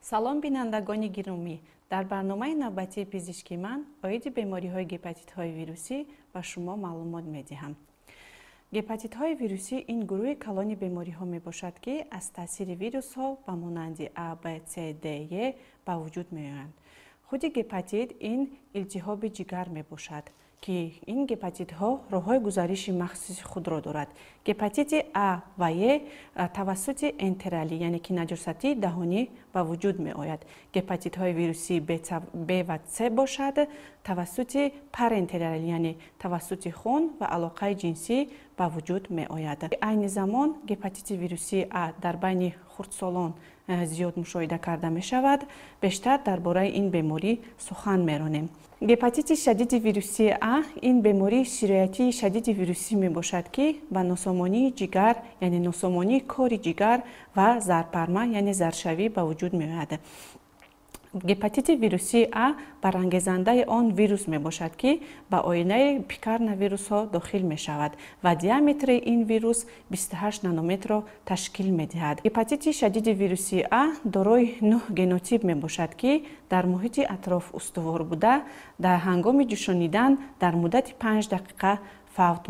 Салом, бинандагони гиромӣ! Дар барномаи навбатии «Пизишки ман» оиди бемориҳои гепатитҳои вирусӣ ба шумо маълумот медиҳам. Гепатитҳои вирусӣ ин гурӯҳи калони бемориҳо мебошад, ки аз таъсири вирусҳо ба монанди А, Б, С, Д, Е ба вуҷуд меоянд. Худи гепатит ин илтиҳоби ҷигар мебошад, ки ин гепатитҳо роҳҳои гузариши махсуси худро дорад. Гепатити А ва Е тавассути энтералӣ, яъне ки наҷосатии даҳонӣ ба вуҷуд меояд. Гепатитҳои вирусии Б ва С бошад, тавассути парентералӣ, яъне тавассути хун ва алоқаи ҷинсӣ ба вуҷуд меояд. Айни замон гепатити вирусии А дар байни хурдсолон зиёд мушоҳида карда мешавад. Бештар дар бораи ин беморӣ сухан меронем. Гепатити шадиди вирусии А ин бемории сироятии шадиди вирусӣ мебошад, ки ба носомонии ҷигар, яъне носомонии кори ҷигар ва зарпарма, яъне заршавӣ ба вуҷуд меояд. Гепатити вирусии А барангезандаи он вирус мебошад, ки ба оилаи пикорнавирусҳо дохил мешавад ва диаметри ин вирус 28 нанометрро ташкил медиҳад. Гепатити шадиди вирусии А дорои 9 генотип мебошад, ки дар муҳити атроф устувор буда, дар ҳангоми ҷӯшонидан дар муддати 5 дақиқа фавт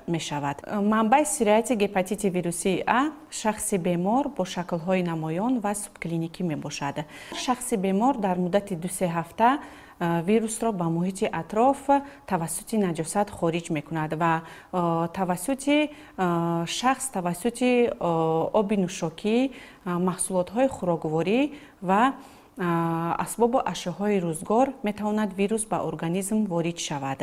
мешавад. Манбаи сирояти гепатити вирусии А шахси бемор бо шаклҳои намоён ва субклиникӣ мебошад. Шахси бемор дар муддати 2-се ҳафта вирусро ба муҳити атроф тавассути наҷосат хориҷ мекунад ва тавассути шахс тавассути оби нӯшокӣ, маҳсулотҳои хӯрокворӣ ва асбобу ашёҳои рӯзгор метавонад вирус ба организм ворид шавад.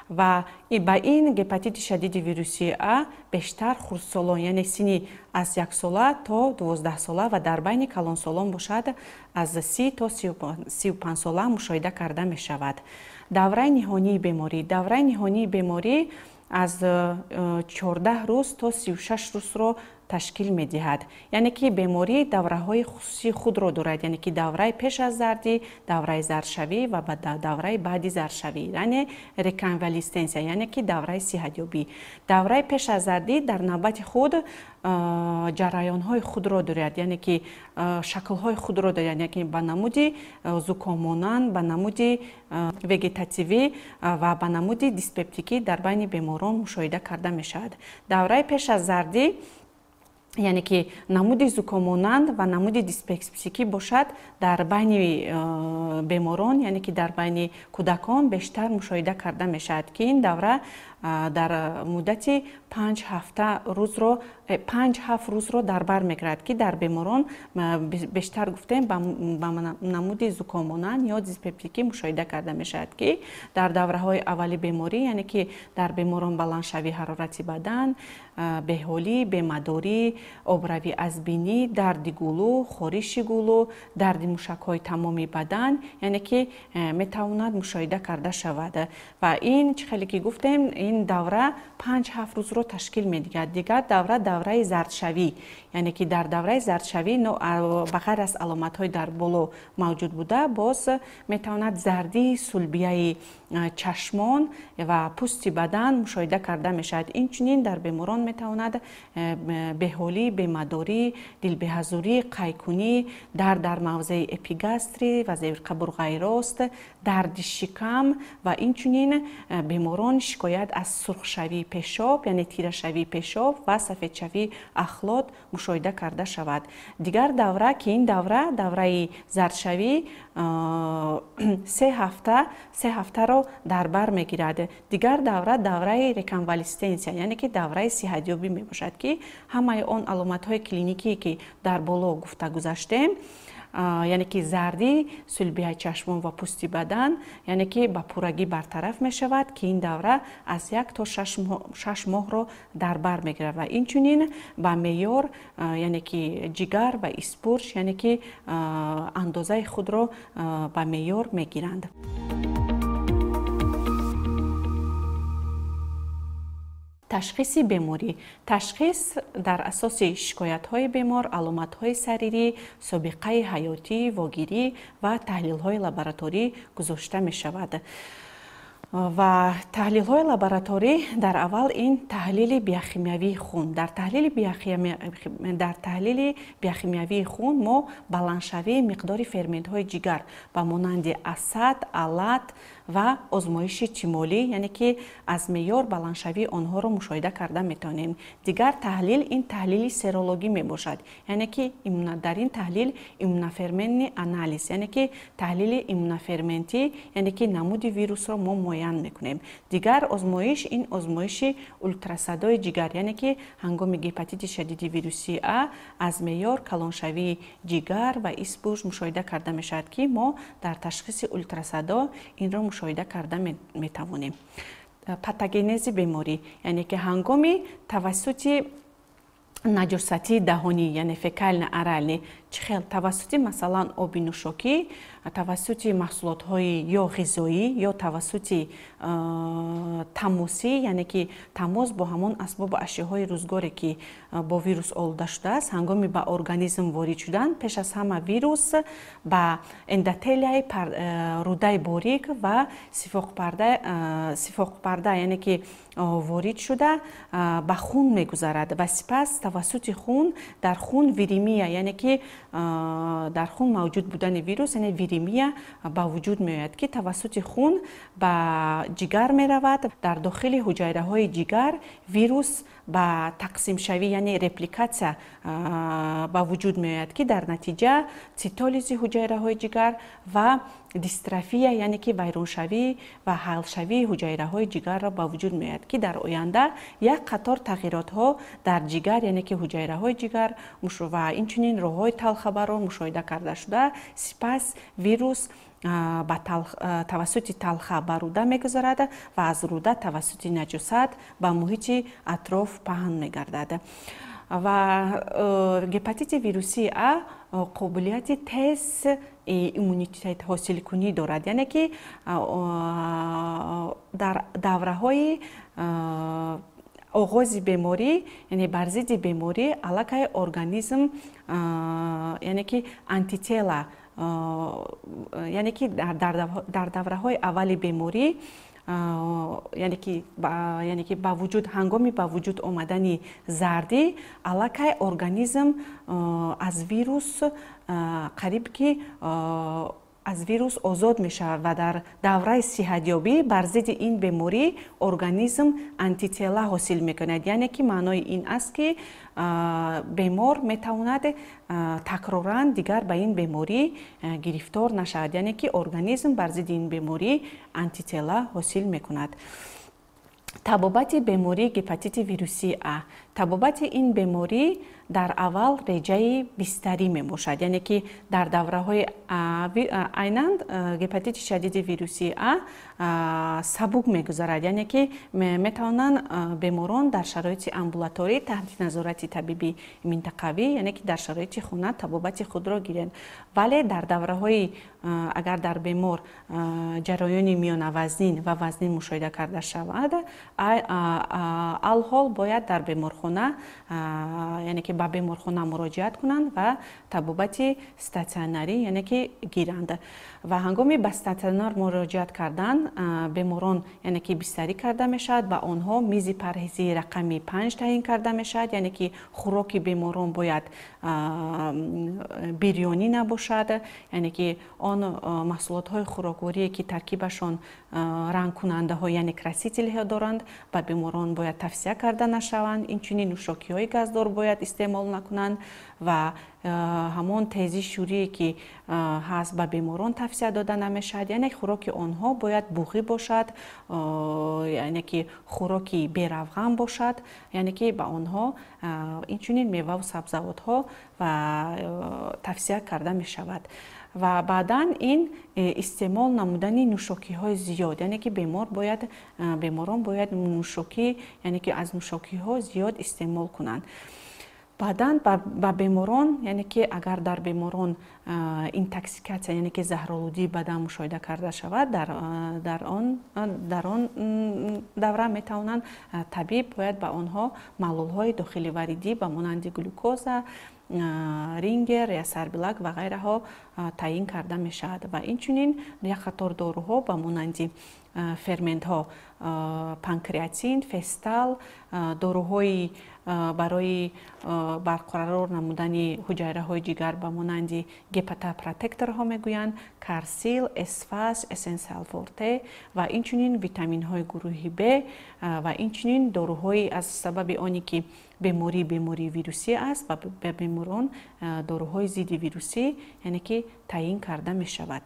Ва ба ин гепатити шадиди вирусии А бештар хурдсолон, яъне синни аз 1 сола то 12 сола ва дар байни калонсолон бошад, аз 30 то 35 сола мушоҳида карда мешавад. Давраи ниҳонии беморӣ. Давраи ниҳонии беморӣ аз 14 рӯз то 36 рӯзро ташкил медиҳад, яъне ки беморӣ давраҳои хусусии худро дорад, яъне ки давраи пеш аз зардӣ, давраи зардшавӣ ва давраи баъди зардшавӣ, яъне реконвалесценсия, яъне ки давраи сиҳатёбӣ. Давраи пеш аз зардӣ дар навбати худ ҷараёнҳои худро дорад, яъне ки шаклҳои худро дорад, яъне ки ба намуди зукоммонанд, ба намуди вегетативӣ ва ба намуди диспептикӣ дар байни беморон мушоҳида карда мешавад. Давраи пеш аз зардӣ, яъне ки намуди зукоммонанд ва намуди диспепсикӣ бошад, дар байни беморон, яъне ки дар байни кӯдакон бештар мушоҳида карда мешавад, ки ин давра дар муддати 5 ҳафта рӯзро, 5-7 рӯзро дар бар мегирад, ки дар беморон бештар гуфтем ба намуди зукоммонанд ё диспептикӣ мушоҳида карда мешавад, ки дар давраҳои аввали беморӣ, яъне ки дар беморон баландшавии ҳарорати бадан, беҳолӣ, бемадорӣ, обравӣ аз бинӣ, дарди гулӯ, хориши гулӯ, дарди мушакҳои тамоми бадан, яъне ки метавонад мушоҳида карда шавад. Ва ин чӣ хеле ки гуфтем, ин давра 5-7 рӯзро ташкил медиҳад. Дигар давра давраи зардшавӣ, яъне ки дар давраи зардшавӣ ба ғайр аз аломатҳои дар боло мавҷуд буда, боз метавонад зардии сулбияи чашмон ва пӯсти бадан мушоҳида карда мешавад. Инчунин дар беморон метавонад беҳолӣ, бемадорӣ, дилбеҳазурӣ, қайкунӣ, дард дар мавзеи эпигастрӣ ва зерқабурғаи рост, дарди шикам ва инчунин беморон шикоят аз сурхшавии пешоб, яъне тирашавии пешоб ва сафедшавии ахлот мушоҳида карда шавад. Дигар давра, ки ин давра давраи зардшавӣ 3 ҳафта, 3 ҳафтаро дар бар мегирад. Дигар давра давраи реконвалесценсия, яъне ки давраи сиҳатёбӣ мебошад, ки ҳамаи он аломатҳои клиникие, ки дар боло гуфта гузаштем, яъне ки зардӣ сулбияи чашмон ва пӯсти бадан, яъне ки ба пуррагӣ бартараф мешавад, ки ин давра аз 1 то 6 моҳро дар бар мегирад ва инчунин ба меъёр, яъне ки ҷигар ва испурч, яъне ки андозаи худро ба меъёр мегиранд. Ташхиси беморӣ. Ташхис дар асоси шикоятҳои бемор, аломатҳои сарирӣ, собиқаи ҳаётӣ, вогирӣ ва таҳлилҳои лабораторӣ гузошта мешавад. Ва таҳлилҳои лабораторӣ дар аввал ин таҳлили биохимиявии хун. Дар таҳлили биохимиявии хун мо баландшавии миқдори ферментҳои ҷигар ба монанди асад, алат ва озмоиши чимолӣ, яъне ки аз меъёр баландшавии онҳоро мушоҳида карда метавонем. Дигар таҳлил ин таҳлили серологӣ мебошад, яъне ки дар ин таҳлил иммуноферментни анализ, яъне ки таҳлили иммуноферментӣ, яъне ки намуди вирусро мо муайян мекунем. Дигар озмоиш ин озмоиши ултрасадои ҷигар, яъне ки ҳангоми гепатити шадиди вирусии А аз меъёр калоншавии ҷигар ва испурж мушоҳида карда мешавад, ки мо дар ташхиси ултрасадо инро мушоҳида карда метавонем. Патогенези беморӣ, яъне ки ҳангоми тавассути наҷосатии даҳонӣ, яъне фекально-оралӣ, чӣ хел тавассути масалан оби нӯшокӣ, тавассути маҳсулотҳои ё ғизоӣ, ё тавассути тамосӣ, яъне ки тамос бо ҳамон асбобу ашёҳои рӯзгоре, ки бо вирус олуда шудааст, ҳангоми ба организм ворид шудан, пеш аз ҳама вирус ба эндотелияи рӯдаи борик ва сифоқпарда, яъне ки ворид шуда ба хун мегузарад ва сипас тавассути хун дар хун виремия, яъне ки дар хун мавҷуд будани вирус, яъне виремия ба вуҷуд меояд, ки тавассути хун ба ҷигар меравад. Дар дохили ҳуҷайраҳои ҷигар вирус ба тақсимшавӣ, яъне репликатсия ба вуҷуд меояд, ки дар натиҷа цитолизи ҳуҷайраҳои ҷигар ва дистрофия, яъне ки вайроншавӣ ва ҳалшавии ҳуҷайраҳои ҷигарро ба вуҷуд меояд, ки дар оянда як қатор тағйиротҳо дар ҷигар, яъне ки ҳуҷайраҳои ҷигар ва инчунин роҳҳои талхабарро мушоҳида карда шуда, сипас вирус тавассути талха ба рӯда мегузарад ва аз рӯда тавассути наҷосат ба муҳити атроф паҳн мегардад. Ва гепатити вирусии А қобилияти тез иммунитет ҳосилкунӣ дорад, яъне ки дар давраҳои оғози беморӣ, яъне бар зидди беморӣ аллакай организм, яъне ки антитела, яъне ки дар давраҳои аввали беморӣ, яъне ки ба вуҷуд ҳангоми ба вуҷуд омадани зардӣ аллакай организм аз вирус қариб ки аз вирус озод мешавад ва дар давраи сиҳатёбӣ бар зидди ин беморӣ организм антитела ҳосил мекунад. Яъне ки маънои ин аст, ки бемор метавонад такроран дигар ба ин беморӣ гирифтор нашавад, яъне ки организм бар зидди ин беморӣ антитела ҳосил мекунад. Табобати бемории гепатити вирусии А. Табобати ин беморӣ дар аввал реҷаи бистарӣ мебошад, яъне ки дар давраҳои айнан гепатити шадиди вирусии А сабук мегузарад, яъне ки метавонанд беморон дар шароити амбулаторӣ таҳти назорати табиби минтақавӣ, яъне ки дар шароити хона табобати худро гиранд. Вале дар давраҳои агар дар бемор ҷараёни миёнавазнин ва вазнин мушоҳида карда шавад, алҳол бояд дар беморхона, яъне ки ба беморхона муроҷиат кунанд ва табобати статсионарӣ, яъне ки гиранд. Ва ҳангоми ба статсионар муроҷиат кардан беморон, яъне ки бистарӣ карда мешавад, ба онҳо мизи парҳезии рақами 5 таъин карда мешавад, яъне ки хӯроки беморон бояд бирёнӣ набошад, яъне ки он маҳсулотҳои хӯрокворие, ки таркибашон рангкунандаҳо, яъне красителҳо доранд, ба беморон бояд тавсия карда нашаванд. Инчунин нӯшокиҳои газдор бояд истеъмол накунанд ва ҳамон тези шӯрие, ки ҳаст, ба беморон тавсия дода намешавад. Яъне хӯроки онҳо бояд буғӣ бошад, яъне ки хӯроки беравған бошад, яъне ки ба онҳо инчунин меваву сабзавотҳо ва тавсия карда мешавад. Ва баъдан ин истеъмол намудани нӯшокиҳои зиёд, яъне ки беморон бояд нӯшокӣ, яъне ки аз нӯшокиҳо зиёд истеъмол кунанд. Баъдан ба беморон, яъне ки агар дар беморон интоксикатсия, яъне ки заҳролудии бадан мушоҳида карда шавад, дар он давра метавонанд табиб бояд ба онҳо маҳлулҳои дохили варидӣ ба монанди глюкоза, рингер я сарбилак ва ғайраҳо таъин карда мешавад. Ва инчунин як қатор доруҳо ба монанди ферментҳо панкреатин, фестал, доруҳои барои барқарор намудани ҳуҷайраҳои ҷигар ба монанди гепатопротекторҳо мегӯянд, карсил, эсфас, эссенсиал форте ва инчунин витаминҳои гурӯҳи Б ва инчунин доруҳои аз сабаби оне ки беморӣ бемории вирусӣ аст ва ба беморон доруҳои зидди вирусӣ, яъне ки таъин карда мешавад.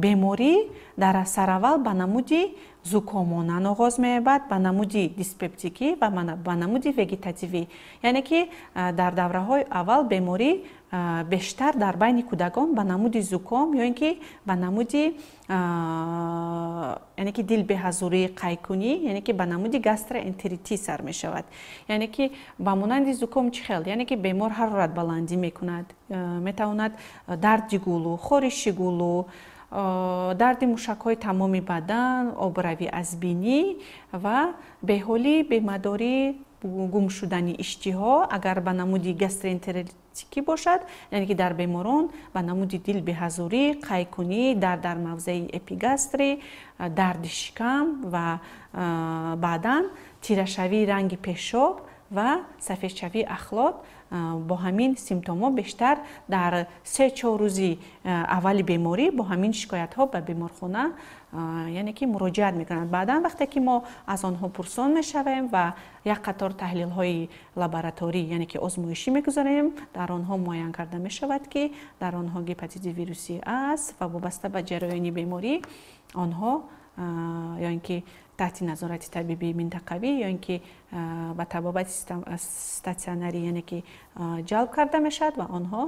Беморӣ дар сараввал ба намуди зукомонан оғоз меёбад, ба намуди диспептикӣ ва ба намуди вегетативӣ. Яъне ки дар давраҳои аввал беморӣ бештар дар байни кӯдакон ба намуди зуком ё ин ки ба намуди, яъне ки дилбеҳазурӣ, қайкунӣ, яъне ки ба намуди гастроэнтеритӣ сар мешавад. Яъне ки ба монанди зуком чӣ хел? Яъне ки бемор ҳарорат баландӣ мекунад, метавонад дарди гулу, хориши гулу, дарди мушакҳои тамоми бадан, обравӣ аз бинӣ ва беҳолӣ, бемадорӣ, гум шудани иштиҳо. Агар ба намуди гастроэнтеритикӣ бошад, яъне ки дар беморон ба намуди дилбеҳазурӣ, қайкунӣ, дард дар мавзеи эпигастрӣ, дарди шикам ва баъдан тирашавии ранги пешоб ва сафедшавии ахлот. Бо ҳамин симптомҳо бештар дар 3-4 рӯзи аввали беморӣ бо ҳамин шикоятҳо ба беморхона, яъне ки муроҷиат мекунанд. Баъдан вақте ки мо аз онҳо пурсон мешавем ва як қатор таҳлилҳои лабораторӣ, яъне ки озмоишӣ мегузорем, дар онҳо муайян карда мешавад, ки дар онҳо гепатити вирусӣ аст ва вобаста ба ҷараёни беморӣ онҳо ё ин ки таҳти назорати табибии минтақавӣ ё ин ки ба табобати статсионарӣ, яъне ки ҷалб карда мешавад ва онҳо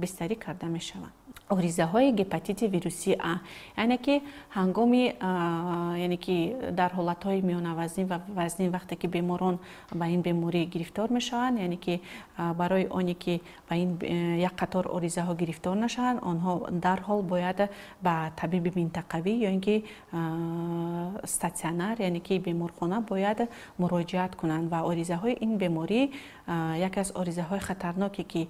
бистарӣ карда мешаванд. Оризаҳои гепатити вирусии А, яъне ки ҳангоми, яъне ки дар ҳолатҳои миёнавазнин ва вазнин вақте ки беморон ба ин беморӣ гирифтор мешаванд, яъне ки барои оне ки ба ин як қатор оризаҳо гирифтор нашаванд, онҳо дарҳол бояд ба табиби минтақавӣ ё ин ки статсионар, яъне ки беморхона бояд муроҷиат кунанд. Ва оризаҳои ин беморӣ яке аз оризаҳои хатарноке ки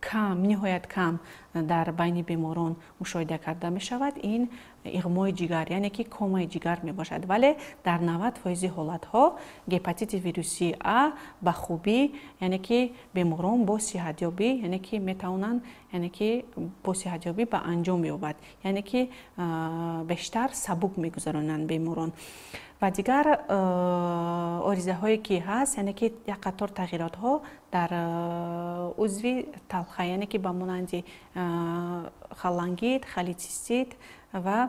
кам, ниҳоят кам дар байни беморон мушоҳида карда мешавад, ин иғмои ҷигар, яъне ки комаи ҷигар мебошад. Вале дар 90% ҳолатҳо гепатити вирусии А ба хубӣ, яъне ки беморон бо сиҳатёбӣ, яъне ки метавонанд, яъне ки бо сиҳатёбӣ ба анҷом ёбад, яъне ки бештар сабук мегузаронанд беморон. Ва дигар оризаҳое ки ҳаст, яъне ки як қатор тағйиротҳо дар узви талха, яъне ки ба монанди халангит, холецистит ва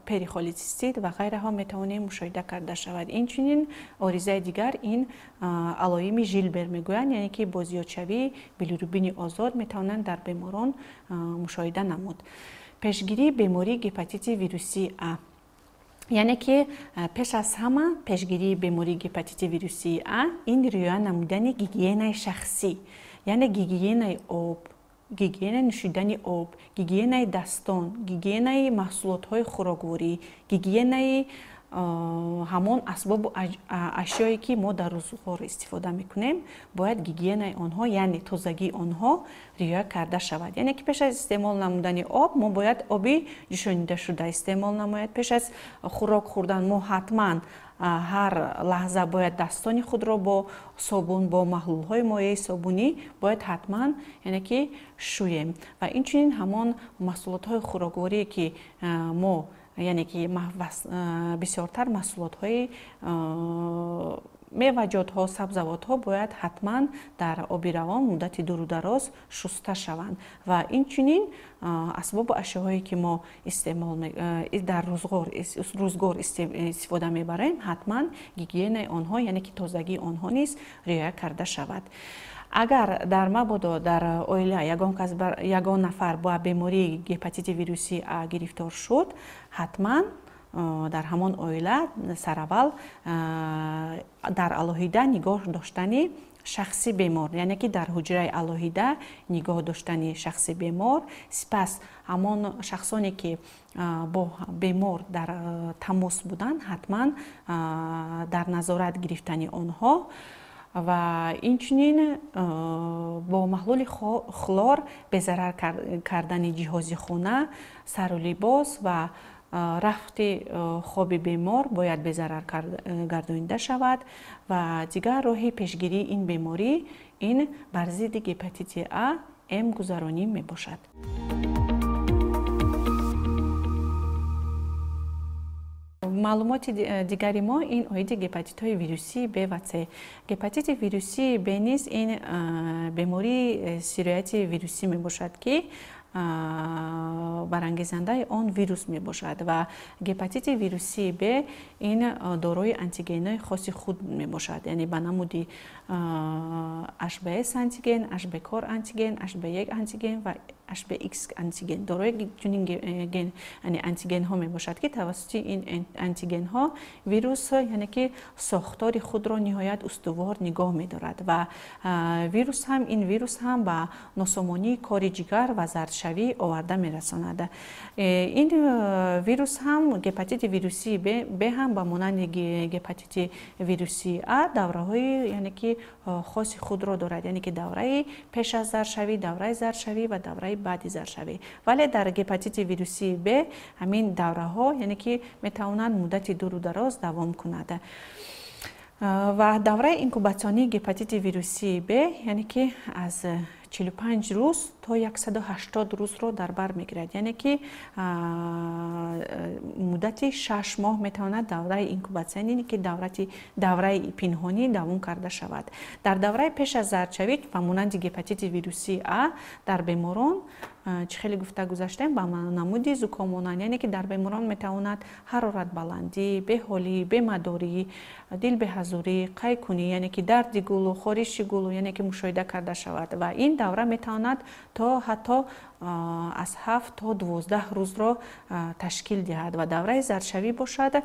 перихолецистит ва ғайраҳо метавонем мушоҳида карда шавад. Инчунин оризаи дигар ин алоими Жилбер мегӯянд, яъне ки бо зиёдшавии билирубини озод метавонанд дар беморон мушоҳида намуд. Пешгирии бемории гепатити вирусии А, яъне ки пеш аз ҳама пешгирии бемории гепатити вирусии А ин риоя намудани гигиенаи шахсӣ, яъне гигиенаи об, гигиенаи нӯшидани об, гигиенаи дастон, гигиенаи маҳсулотҳои хӯрокворӣ, гигиенаи ҳамон асбобу ашёе ки мо дар рӯзғор истифода мекунем, бояд гигиенаи онҳо, яъне тозагии онҳо риоя карда шавад. Яъне ки пеш аз истеъмол намудани об мо бояд оби ҷӯшонидашуда истеъмол намояд. Пеш аз хӯрок хӯрдан мо ҳатман ҳар лаҳза бояд дастони худро бо собун, бо маҳлулҳои моеи собунӣ бояд ҳатман, яъне ки шӯем. Ва инчунин ҳамон маҳсулотҳои хӯрокворие ки мо, яъне ки бисёртар маҳсулотҳои меваҷотҳо, сабзавотҳо бояд ҳатман дар оби равон муддати дуру дароз шуста шаванд. Ва инчунин асбобу ашёҳое ки мо дар рӯзгор истифода мебарем, ҳатман гигиенаи онҳо, яъне ки тозагии онҳо низ риоя карда шавад. Агар дар мабодо дар оила ягон нафар ба бемории гепатити вирусии А гирифтор шуд, ҳатман дар ҳамон оила сараввал дар алоҳида нигоҳ доштани шахси бемор, яъне ки дар ҳуҷраи алоҳида нигоҳ доштани шахси бемор, сипас ҳамон шахсоне ки бо бемор дар тамос буданд, ҳатман дар назорат гирифтани онҳо. Ва инчунин бо маҳлули хлор безарар кардани ҷиҳози хона, сару либос ва рафти хоби бемор бояд безарар гардонида шавад. Ва дигар роҳи пешгирии ин беморӣ ин бар зидди гепатити А эмгузаронӣ мебошад. Маълумоти дигари мо ин оиди гепатитҳои вирусии Б ва С. Гепатити вирусии Б низ ин бемории сирояти вирусӣ мебошад, ки барангезандаи он вирус мебошад ва гепатити вирусии Б ин дорои антигенҳои хоси худ мебошад, яъне ба намуди HBS антиген, HB-кор антиген, HB1 антиген ва HBX антиген. Дорои чунин ген, яъне антигенҳо мебошад, ки тавассути ин антигенҳо вирус, яъне ки сохтори худро ниҳоят устувор нигоҳ медорад ва вирус ҳам ин вирус ҳам ба носомонии кори ҷигар ва зардшавӣ оварда мерасонад. Ин вирус ҳам гепатити вирусии Б ҳам ба монанди гепатити вирусии А давраҳои, яъне ки хоси худро дорад, яъне ки давраи пеш аз зардшавӣ, давраи зардшавӣ ва давраи баъди зардшавӣ. Вале дар гепатити вирусии Б ҳамин давраҳо, яъне ки метавонанд муддати дуру дароз давом кунад. Ва давраи инкубатсионии гепатити вирусии Б, яъне ки аз 45 рӯз то 180 рӯзро дар бар мегирад, яъне ки муддати 6 моҳ метавонад давраи инкубатсионӣ, ки давраи пинҳонӣ давом карда шавад. Дар давраи пеш аз зардшавӣ ба монанди гепатити вирусии А дар беморон, чӣ хеле гуфта гузаштем, ба намуди зукомонанд, яъне ки дар беморон метавонад ҳароратбаландӣ, беҳолӣ, бемадорӣ, дилбеҳазурӣ, қайкунӣ, яъне ки дарди гулу, хориши гулу, яъне ки мушоҳида карда шавад ва ин давра метавонад то ҳатто аз 7 то 12 рӯзро ташкил диҳад. Ва давраи зардшавӣ бошад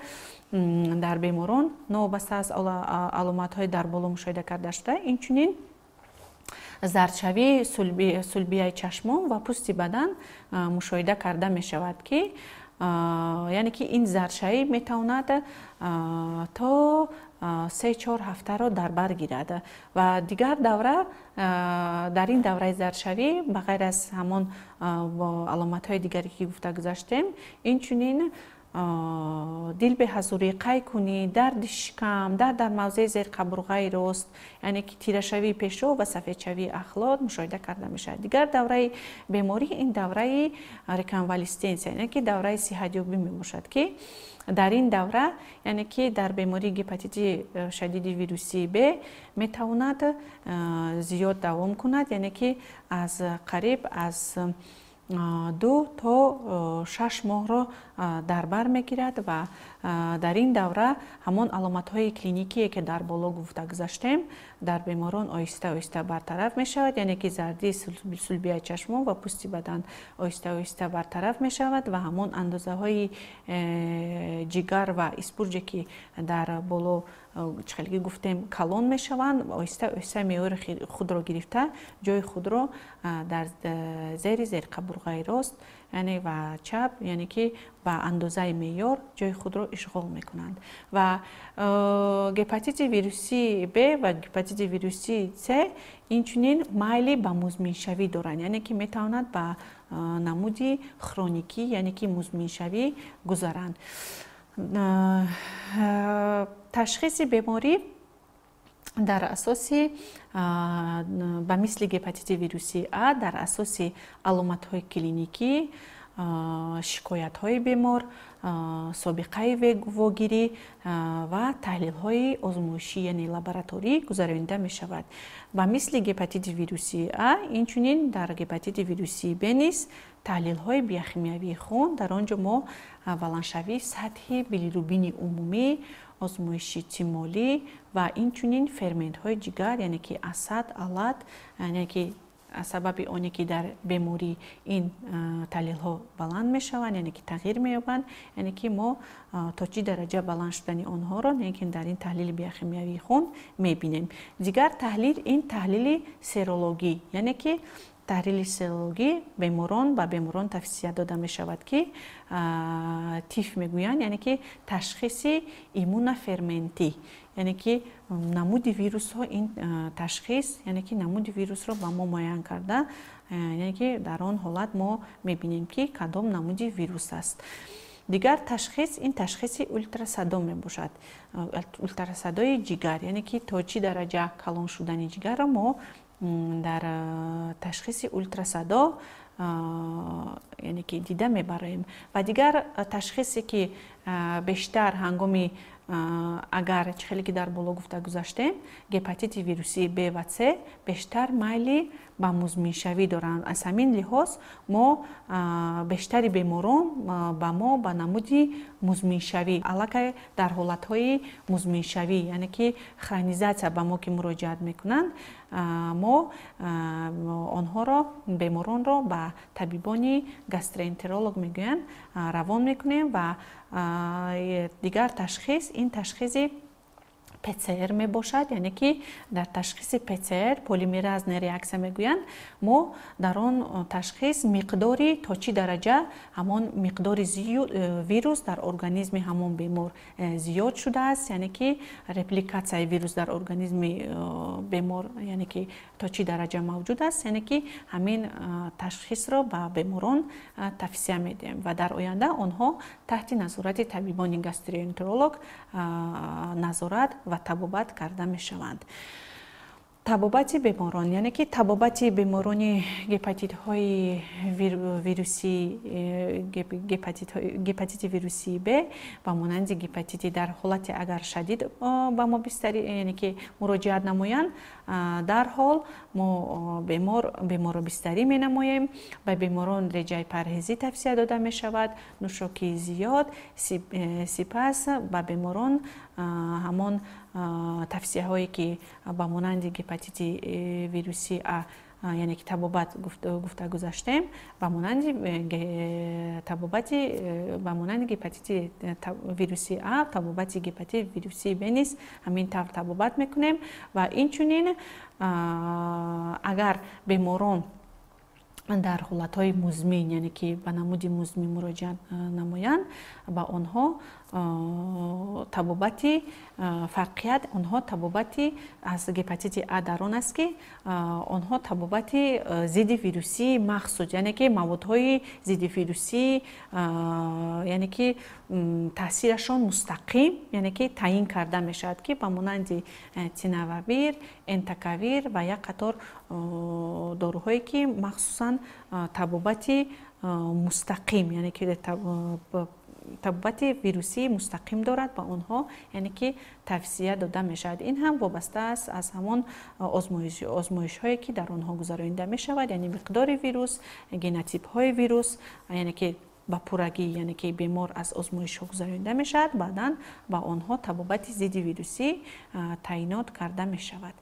дар беморон новобаста аз аломатҳои дар боло мушоҳида карда шуда, инчунин зардшавии сулбияи чашмон ва пӯсти бадан мушоҳида карда мешавад, ки яъне ки ин зардшавӣ метавонад то 3-4 ҳафтаро дар бар гирад. Ва дигар давра, дар ин давраи зардшавӣ ба ғайр аз ҳамон аломатҳои дигаре ки гуфта гузаштем, инчунин дилбеҳазурӣ, қайкунӣ, дарди шикам, дард дар мавзеи зерқабурғаи рост, яъне ки тирашавии пешоб ва сафедшавии ахлот мушоҳида карда мешавад. Дигар давраи беморӣ ин давраи реконвалесценсия, яъне ки давраи сиҳатёбӣ мебошад, ки дар ин давра, яъне ки дар бемории гепатити шадиди вирусии Б метавонад зиёд давом кунад, яъне ки аз қариб аз 2 то 6 моҳро дар бар мегирад ва дар ин давра ҳамон аломатҳои клиникие ки дар боло гуфта гузаштем дар беморон оҳиста-оҳиста бартараф мешавад, яъне ки зардии сулбияи чашмон ва пӯсти бадан оҳиста-оҳиста бартараф мешавад ва ҳамон андозаҳои ҷигар ва испурҷе ки дар боло чӣ хеле гуфтем калон мешаванд, оҳиста-оҳиста меъёри худро гирифта ҷои худро дар зери зерқабурғаи рост, яъне ва чап, яъне ки ба андозаи меъёр ҷои худро ишғол мекунанд. Ва гепатити вирусии Б ва гепатити вирусии С инчунин майли ба музминшавӣ доранд, яъне ки метавонад ба намуди хроникӣ, яъне ки музминшавӣ гузаранд. Ташхиси беморӣ дар асоси ба мисли гепатити вирусии А дар асоси аломатҳои клиникӣ, шикоятҳои бемор, собиқаи вогирӣ ва таҳлилҳои озмоишӣ, яъне лабораторӣ гузаронида мешавад. Ба мисли гепатити вирусии А инчунин дар гепатити вирусии Б низ таҳлилҳои биохимиявии хун, дар он ҷо мо баландшавии сатҳи билирубини умумӣ, озмоиши тимолӣ ва инчунин ферментҳои ҷигар, яъне ки асад, алат, яъне ки аз сабаби оне ки дар беморӣ ин таҳлилҳо баланд мешаванд, яъне ки тағйир меёбанд, яъне ки мо то чӣ дараҷа баланд шудани онҳоро, яъне ки дар ин таҳлили биохимиявии хун мебинем. Дигар таҳлил ин таҳлили серологӣ, яъне ки таҳлили серологӣ беморон ба беморон тавсия дода мешавад, ки тиф мегӯянд, яъне ки ташхиси иммуноферментӣ. Яъне ки намуди вирусҳо ин ташхис, яъне ки намуди вирусро ба мо муайян карда, яъне ки дар он ҳолат мо мебинем, ки кадом намуди вирус аст. Дигар ташхис ин ташхиси ултрасадо мебошад. Ултрасадои ҷигар, яъне ки то чӣ дараҷа калон шудани ҷигарро мо дар ташхиси ултрасадо, яъне ки дида мебароем. Ва дигар ташхисе, ки бештар ҳангоми, агар чӣ хеле ки дар боло гуфта гузаштем, гепатити вирусии Б ва С бештар майли ба музминшавӣ доранд. Аз ҳамин лиҳоз мо бештари беморон ба мо ба намуди музминшавӣ, аллакай дар ҳолатҳои музминшавӣ, яъне ки хронизатсия ба мо ки муроҷиат мекунанд, мо онҳоро, беморонро ба табибони гастроэнтеролог мегӯянд, равон мекунем. Ва дигар ташхис ин ташхиси ПЦР мебошад, яъне ки дар ташхиси ПЦР, полимеразная реакция мегӯянд, мо дар он ташхис миқдори, то чӣ дараҷа ҳамон миқдори вирус дар организми ҳамон бемор зиёд шудааст, яъне ки репликатсияи вирус дар организми бемор, яъне ки то чӣ дараҷа мавҷуд аст, яъне ки ҳамин ташхисро ба беморон тавсия медиҳем ва дар оянда онҳо таҳти назорати табибони гастроэнтеролог назорат ва табобат карда мешаванд. Табобати беморон, яъне ки табобати беморони гепатитҳои вирусӣ, гепатити вирусии Б ба монанди гепатити, дар ҳолати агар шадид ба мо бистарӣ, яъне ки муроҷиат намоянд, дарҳол мо беморро бистарӣ менамоем. Ба беморон реҷаи парҳезӣ тавсия дода мешавад, нӯшокии зиёд. Сипас ба беморон ҳамон тавсияҳое, ки ба монанди гепатити вирусии А, яъне ки табобат гуфта гузаштем, ба монанди табобати ба монанди гепатити вирусии А, табобати гепатити вирусии Б низ ҳамин тавр табобат мекунем. Ва инчунин агар беморон дар ҳолатҳои музмин, яъне ки ба намуди музмин муроҷиат намоянд, ба онҳо табобати, фарқият онҳо табобати аз гепатити А дар он аст, ки онҳо табобати зидди вирусии махсус, яъне ки маводҳои зидди вирусӣ, яъне ки таъсирашон мустақим, яъне ки таъин карда мешавад, ки ба монанди тинававир, ентакавир ва як қатор доруҳое, ки махсусан табобати мустақим, яъне ки табобати вирусии мустақим дорад, ба онҳо, яъне ки тавсия дода мешавад. Ин ҳам вобаста аст аз ҳамон озмоишҳое, ки дар онҳо гузаронида мешавад, яъне миқдори вирус, генотипҳои вирус, яъне ки ба пуррагӣ, яъне ки бемор аз озмоишҳо гузаронида мешавад, баъдан ба онҳо табобати зидди вирусӣ таъинот карда мешавад.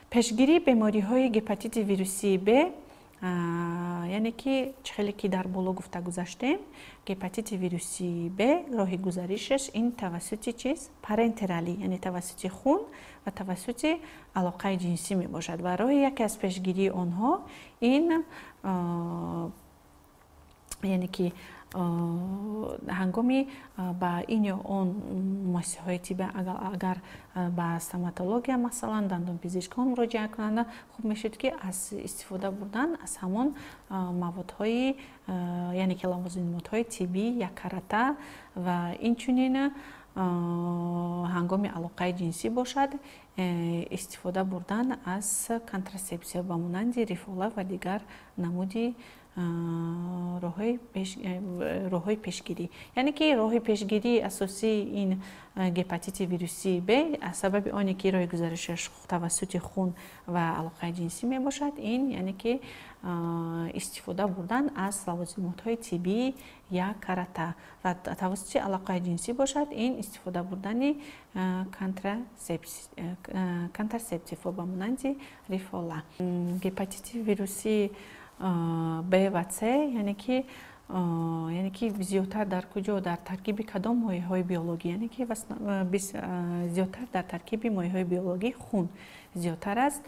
Пешгирии бемориҳои гепатити вирусии Б, яъне ки чӣ хеле ки дар боло гуфта гузаштем, гепатити вирусии Б роҳи гузаришаш ин тавассути чиз парентералӣ, яъне тавассути хун ва тавассути алоқаи ҷинсӣ мебошад. Ва роҳи яке аз пешгирии онҳо ин, яъне ки ҳангоми ба ин ё он муассисаҳои тиббӣ, агар ба стоматология, масалан дандонпизишкон муроҷиат кунанд, хуб мешуд, ки аз истифода бурдан аз ҳамон маводҳои, яъне ки лавозимотҳои тиббӣ яккарата. Ва инчунин ҳангоми алоқаи ҷинсӣ бошад, истифода бурдан аз контрасепсия ба монанди рифола ва дигар намуди роҳҳои пешгирӣ. Яъне ки роҳи пешгирии асосии ин гепатити вирусии Б, аз сабаби оне ки роҳи гузаришаш тавассути хун ва алоқаи ҷинсӣ мебошад, ин яъне ки истифода бурдан аз лавозимотҳои тиббии яккарата, ва тавассути алоқаи ҷинсӣ бошад, ин истифода бурдани контрасептивҳо ба монанди рифола. Гепатити вирусии Б ва С, яъне ки зиёдтар дар куҷо, дар таркиби кадом моеъҳои биологӣ, яъне ки зиёдтар дар таркиби моеъҳои биологии хун зиёдтар аст.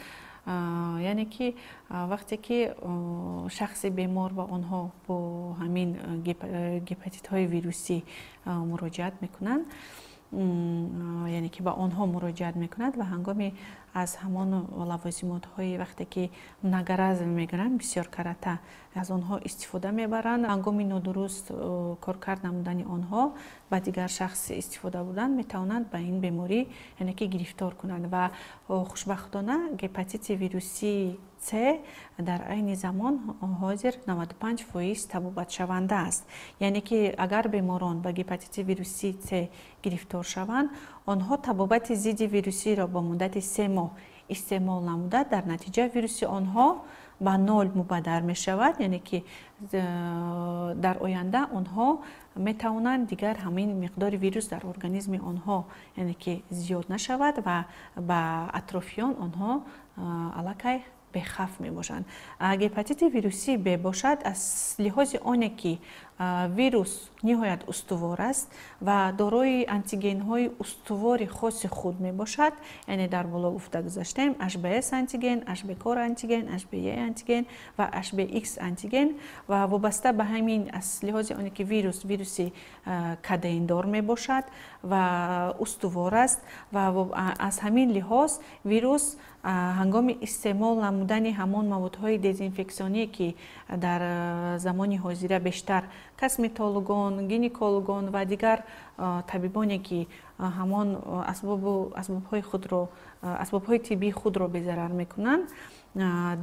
Яъне ки вақте ки шахси бемор ба онҳо бо ҳамин гепатитҳои вирусӣ муроҷиат мекунанд, яъне ки ба онҳо муроҷиат мекунад ва ҳангоми аз ҳамон лавозимотҳои вақте ки нагаразм мегиранд, бисёр карата аз онҳо истифода мебаранд, ҳангоми нодуруст коркард намудани онҳо ба дигар шахс истифода бурдан метавонанд ба ин беморӣ, яъне ки гирифтор кунанд. Ва хушбахтона гепатити вирусии С дар айни замон ҳозир 95% табобатшаванда аст. Яъне ки агар беморон ба гепатити вирусии С гирифтор шаванд, онҳо табобати зидди вирусиро ба муддати 3 моҳ истеъмол намуда, дар натиҷа вируси онҳо ба нол мубаддал мешавад, яъне ки дар оянда онҳо метавонанд дигар ҳамин миқдори вирус дар организми онҳо, яъне ки зиёд нашавад ва ба атрофиён онҳо аллакай бехавф мебошанд. Гепатити вирусии Б бошад, аз лиҳози оне ки вирус ниҳоят устувор аст ва дорои антигенҳои устувори хоси худ мебошад, яъне дар боло гуфта гузаштем HBS антиген, HB-кор антиген, HBE антиген ва HBX антиген ва вобаста ба ҳамин аз лиҳози оне ки вирус вируси кадеиндор мебошад ва устувор аст ва аз ҳамин лиҳоз вирус ҳангоми истеъмол намудани ҳамон маводҳои дезинфексионие ки дар замони ҳозира бештар косметологон, гинекологон ва дигар табибоне ки ҳамон асбобҳои худро, асбобҳои тиббии худро безарар мекунанд,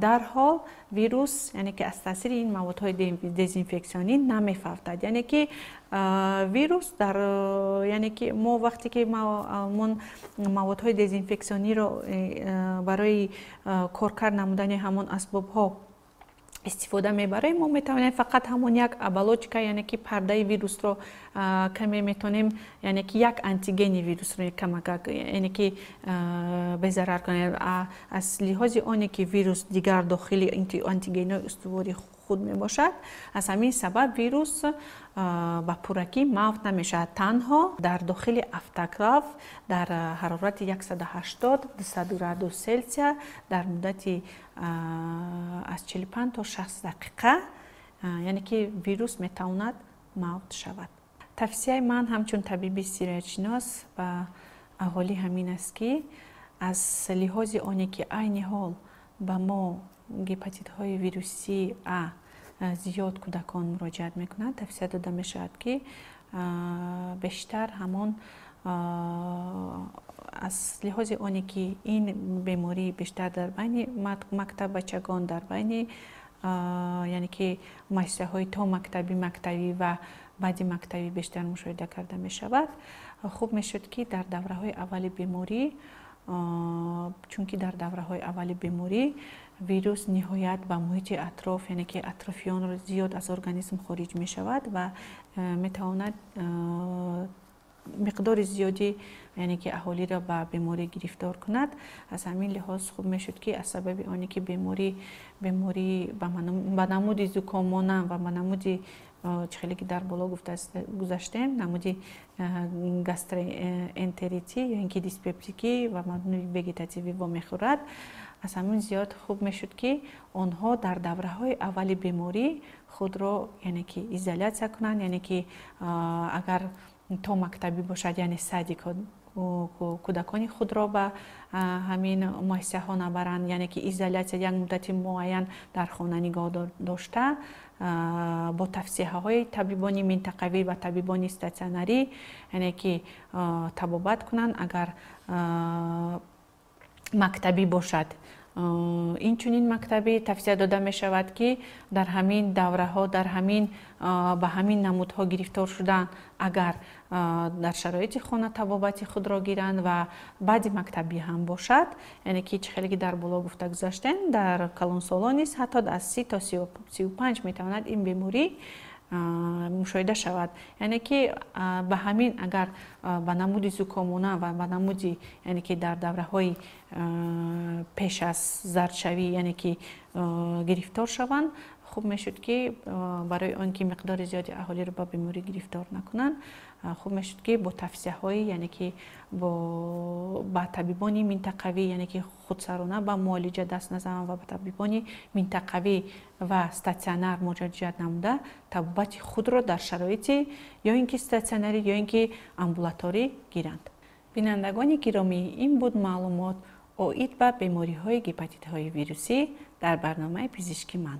дарҳол вирус, яъне ки аз таъсири ин маводҳои дезинфексионӣ намефавтад. Яъне ки вирус дар, яъне ки мо вақте ки ҳамон маводҳои дезинфексиониро барои коркард намудани ҳамон асбобҳо истифода мебарем, мо метавонем фақат ҳамон як оболочка, яъне ки пардаи вирусро каме метавонем, яъне ки як антигени вирусро камакак, яъне ки безарар кунем. Аз лиҳози оне ки вирус дигар дохили антигенҳои устувори худ мебошад, аз ҳамин сабаб вирус ба пуррагӣ мавт намешавад. Танҳо дар дохили автоклав дар ҳарорати 180-200 градус Селсия дар муддати аз 45 то 60 дақиқа, яъне ки вирус метавонад мавт шавад. Тавсияи ман ҳамчун табиби сироятшинос ба аҳолӣ ҳамин аст, ки аз лиҳози оне ки айни ҳол ба мо гепатитҳои вирусии А зиёд кӯдакон муроҷиат мекунанд, тавсия дода мешавад, ки бештар ҳамон аз лиҳози оне ки ин беморӣ бештар дар байни мактаббачагон, дар байни, яъне ки муассисаҳои томактабӣ, мактабӣ ва баъди мактабӣ бештар мушоҳида карда мешавад, хуб мешуд, ки дар давраҳои аввали беморӣ, чунки дар давраҳои аввали беморӣ вирус ниҳоят ба муҳити атроф, яъне ки атрофиёнро зиёд аз организм хориҷ мешавад ва метавонад миқдори зиёди, яъне ки аҳолиро ба беморӣ гирифтор кунад. Аз ҳамин лиҳоз хуб мешуд, ки аз сабаби оне ки беморӣ ба намуди зукоммонанд ва ба намуди чӣ хеле ки дар боло гуфта гузаштем, намуди гастроэнтеритӣ ё ин ки диспептикӣ ва намуди вегетативӣ вомехӯрад, аз ҳамин зиёд хуб мешуд, ки онҳо дар давраҳои аввали беморӣ худро, яъне ки изолятсия кунанд, яъне ки агар то мактабӣ бошад, яъне садикҳо, кӯдакони худро ба ҳамин муассисаҳо набаранд, яъне ки изолятсия як муддати муайян дар хона нигоҳ дошта, бо тавсияҳои табибони минтақавӣ ва табибони статсионарӣ, яъне ки табобат кунанд. Агар мактабӣ бошад, инчунин мактабӣ тавсия дода мешавад, ки дар ҳамин давраҳо, дар ҳамин ба ҳамин намудҳо гирифтор шудан, агар дар шароити хона табобати худро гиранд ва баъди мактабӣ ҳам бошад, яъне ки чӣ хеле ки дар боло гуфта гузаштем, дар калонсолон низ ҳатто аз 30 то 35 метавонад ин беморӣ мушоҳида шавад. Яъне ки ба ҳамин агар ба намуди зукомона ва ба намуди, яъне ки дар давраҳои пеш аз зардшавӣ, яъне ки гирифтор шаванд, Хуб мешуд, ки барои он ки миқдори зиёди аҳолиро ба беморӣ гирифтор накунанд, хуб мешуд, ки бо тавсияҳои, яъне ки ба табибони минтақавӣ, яъне ки худсарона ба муолиҷа даст назананд ва ба табибони минтақавӣ ва статсионар муроҷиат намуда, табобати худро дар шароити ё ин ки статсионарӣ, ё ин ки амбулаторӣ гиранд. Бинандагони гиромӣ, ин буд маълумот оид ба бемориҳои гепатитҳои вирусӣ дар барномаи «Пизишки ман».